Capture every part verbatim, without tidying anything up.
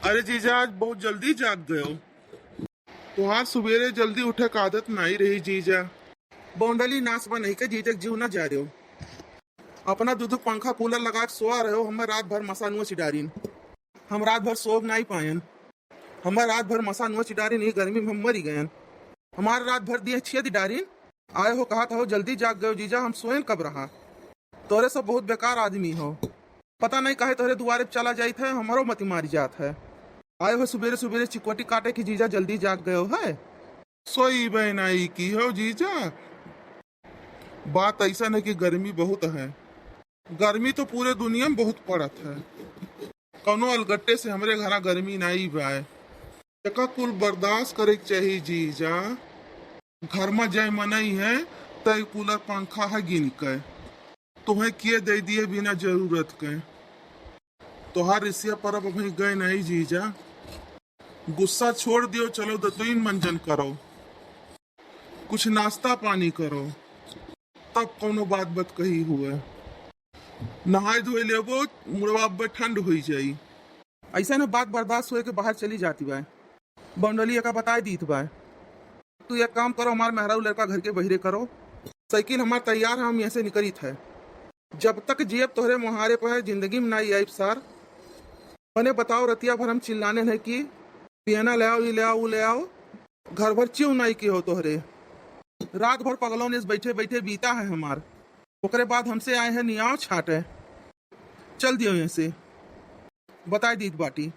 अरे जीजा, आज बहुत जल्दी जाग गयो। तुहार सुबेरे जल्दी उठे क आदत नाई रही जीजा। बौंडली नास बा नहीं के जीजा क जीव न जा रहो। अपना दुदु पंखा कूलर लगा के सोआ रहो, हमें रात भर मसा नुआ चिडारिन। हम रात भर सोग नाई पायन। हमें रात भर मसा नुआ चिडारिन, ये गर्मी में हम मरी गयन। हमार रात भर दिए छियद डारिन। आए हो कहा था हो जल्दी जाग गयो जीजा, हम सोयन कब रहा। तोरे सब बहुत बेकार आदमी हो। पता नहीं काहे तोहरे दुआरे पे चला जाइत है, हमरो मति मारी जात है। आए हो सुबेरे सुबेरे चिकोटी काटे कि जीजा जल्दी जाग गयो है। सोई बहनाई की हो जीजा, बात ऐसा है कि गर्मी बहुत है। गर्मी तो पूरे दुनिया में बहुत पड़त है। कौनो अलगट्टे से हमरे घरा गर्मी नाई बाय। एका कुल बर्दाश्त करे के चाही जीजा। घर में जय मनई है, तय कूलर पंखा है गिन के। तोहे किए दे दिए बिना जरूरत के। तोहार रिसिया परब अभी गए नहीं जीजा। गुस्सा छोड़ दियो, चलो दतुइन मंजन करो, कुछ नाश्ता पानी करो, तब कौनो बात बत कही हुए। नहाए धोए लेबो, मुड़वा अब्बे ठंड होई जाई। ऐसा न बात बर्दाश्त होए के बाहर चली जाती बाय। बौंडली एका बताए दीत बाय। तू एक काम करो, हमार मेहरारू लड़का घर के बहिरे करो। साइकिल हमार तैयार है, हम यहाँ से निकलित है। जब तक जियब तोहरे मुहारे पर है, जिंदगी में नाई आइब सार। मने बताओ, रतिया भर हम चिल्लाने हैं कि बियाना ले आओ, ई ले आओ, ऊ ले आओ। घर भर चिव नाई की हो तोहरे। रात भर पगलौने से बैठे बैठे बीता है हमार। ओकरे बाद हमसे आए हैं नियाव छाटे। चल दियो यहाँ से, बताए दीत बाटी।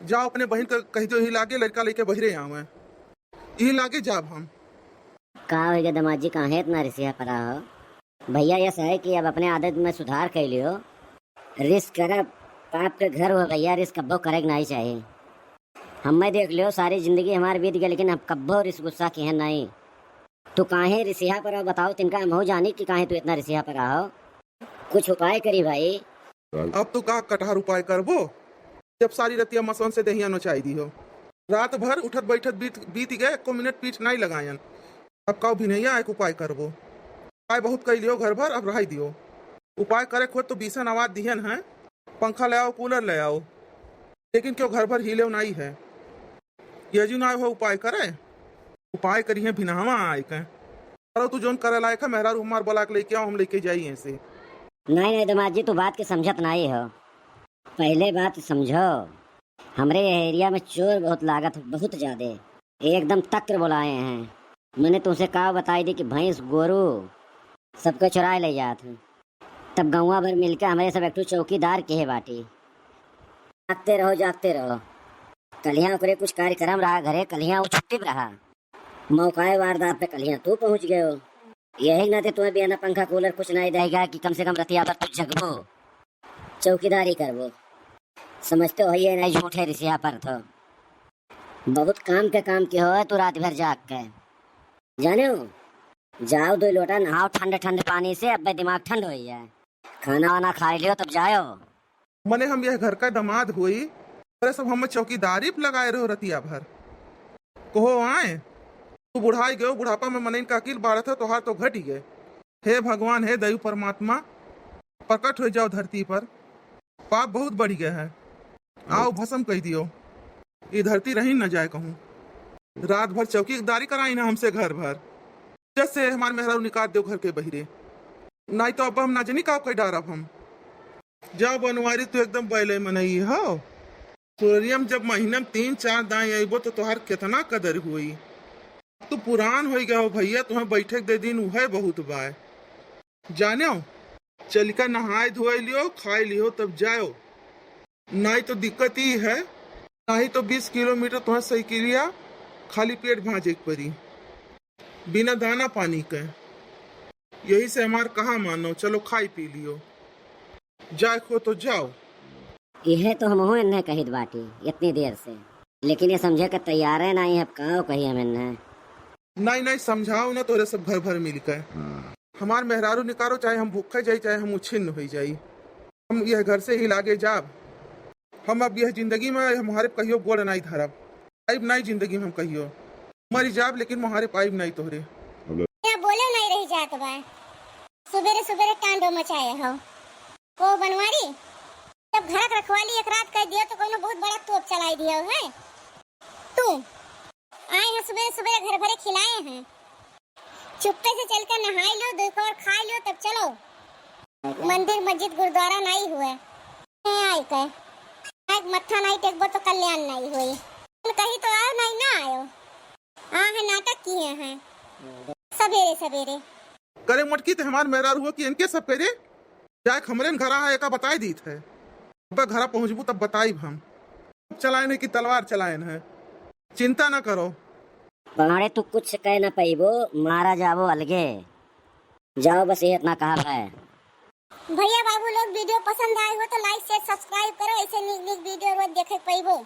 जाओ अपने बहिन के कह दियो, यही लागे लड़का लेके बहिरे आवे, यही लागे जाब हम। का होइगा दामाद जी, काहे इतना रिसिया पड़ा हो? भैया, यस है कि अब अपने आदत में सुधार कर लियो। रिस करब पाप के घर हो भैया, रिस कब्बो करे के नाई चाही। हमें देख लियो, सारी जिंदगी हमार बीत गई, लेकिन हम कब्बो रिस गुस्सा किहे नाई। तू काहे रिसिया पर हो बताओ, तिनका हमहू जानी कि काहे तू इतना रिसिया पर हो। कुछ उपाय करी भाई। अब तू का कटहर उपाय करबो, जब सारी रतिया मसवन से देहिया नोचाई दी हो। रात भर उठत बैठत बीत, बीत गए, एको मिनट पीठ नाई लगायन। अब का भिनैया एक उपाय करबो। उपाय बहुत कई लियो घर भर, अब रहाई दियो। उपाय करे खोज तो बीसन आवाज दिहन है, पंखा ले आओ, कूलर ले आओ, लेकिन क्यों घर भर हिले नाई है। ये जी ना हो उपाय करे, उपाय करी है भिनहवा आए के। अरे तू जोन करे लायक है, मेहरारू हमार बोला के लेके आओ, हम लेके जाई ऐसे। नहीं, नहीं दामाद जी, तू बात के समझत नहीं हो। पहले बात समझो, हमरे ये एरिया में चोर बहुत लागत, बहुत ज्यादा, एकदम तक्र बोलाए हैं। मैंने तुमसे का बताई दी कि भैंस गोरू सबके चुराए ले जात हैं। तब गौवा भर मिलके हमरे सब एक ठो चौकीदार किहे बाटी। जागते रहो, जागते रहो। कलिया ओकरे कुछ कार्यक्रम रहा घरे, कलिया वो छुट्टी पे रहा। मौकाए वारदात पे कलिया तू पहुँच गयो। यही नाते तुम्हें बिना पंखा कूलर कुछ नहीं देगा कि कम से कम रतिया भर तू जगबो, चौकीदारी करबो। समझते हो ये नहीं झूठे रिसिया पर तो। बहुत काम के काम की हो तू रात भर जाग के। जाने हो, जाओ दो लोटा नहाओ ठंडे ठंडे पानी से, अब्बे दिमाग ठंड होई है। खाना वाना खा लियो तब जाओ। मने हम यह घर का दामाद होई, अरे सब हम चौकीदारी पे लगाए रहो रतिया भर। कहो आए, तू बुढ़ाई गयो, बुढ़ापा में मनइन का अकिल बाढ़त है, तोहार तो घटी गए। हे भगवान, हे दयु परमात्मा, प्रकट हो जाओ धरती पर, पाप बहुत बढ़ गया है, आओ भस्म कई दियो, ये धरती रही न जाए कहूँ। रात भर चौकीदारी कराई ना हमसे घर भर, जैसे हमार मेहरारू निकाल दो घर के बहिरे, नहीं तो अब हम ना जानी का कोई डारब हम। जा बनवारी, तू एकदम बैले मनई हो। सोररिया में जब महीना में तीन चार दाई अइबो तो तोहार केतना कदर होई। तू पुरान होई गया हो भैया, तुम्हें बैठे के दे दिन उहे बहुत बाय। जानो, चलिका नहाए धोए लियो, खाए लियो तब जाओ। नाई तो दिक्कत ई है, नाई तो बीस किलोमीटर तुम्हें साइकिलिया खाली पेट भांजे के पड़ी, बिना दाना पानी के। यही से हमार कहा मानो, चलो खाई पी लियो, जाए को तो जाओ। इहे तो हमहू इन्हें कहित बाटी इतनी देर से, लेकिन ये समझे के तैयार है ना, ये अब काव कही हम इन्हें। नहीं, नहीं, समझाओ ना तोरे सब घर भर मिलकर। हाँ। हमार मेहरारू निकारो, चाहे हम भूखे जाई, चाहे हम उच्छिन्न होई जाई, हम यह घर से ही लागे जाब। हम अब यह जिंदगी में हमारे कहियो गोड़ नहीं धरब, आइब नहीं जिंदगी में हम कहियो। मरी जाब लेकिन मुहारे पाइब नहीं तोहरे। या बोले नहीं रही जात बा, सुबेरे सुबेरे कांडो मचाए हो। को बनवारी, जब घर के रखवाली एक रात कर दियो तो कोनो बहुत बड़ा तोप चलाई दियो है। तू आए हैं सुबह सुबह, घर भरे खिलाए हैं। चुप्पे से चल के नहाई लो, दो कौर खाई लो, तब चलो। मंदिर मस्जिद गुरुद्वारा नहीं हुए। ए, आई के, आई के मत्था नहीं टेकबो तो कल्याण नहीं हुई। कहीं तो आओ नहीं ना आयो। हाँ है, नाटक किए हैं सवेरे सवेरे। करे मोटकी, ते हमार मेहरारू हो कि इनके सब करे? जाए हमरे न घरा है, एका बताई दीत है। अब घरा पहुँचबू तब बताइब हम। चलायन है कि तलवार चलायन है, चिंता न करो। पाड़े तू कुछ कह न पइबो, मारा जाबो अलगे। जाओ, बस ये इतना कहा है। भैया बाबू लोग, video पसंद आए हो तो like, share, subscribe करो, ऐसे नीक नीक video रोज देखे पइबो।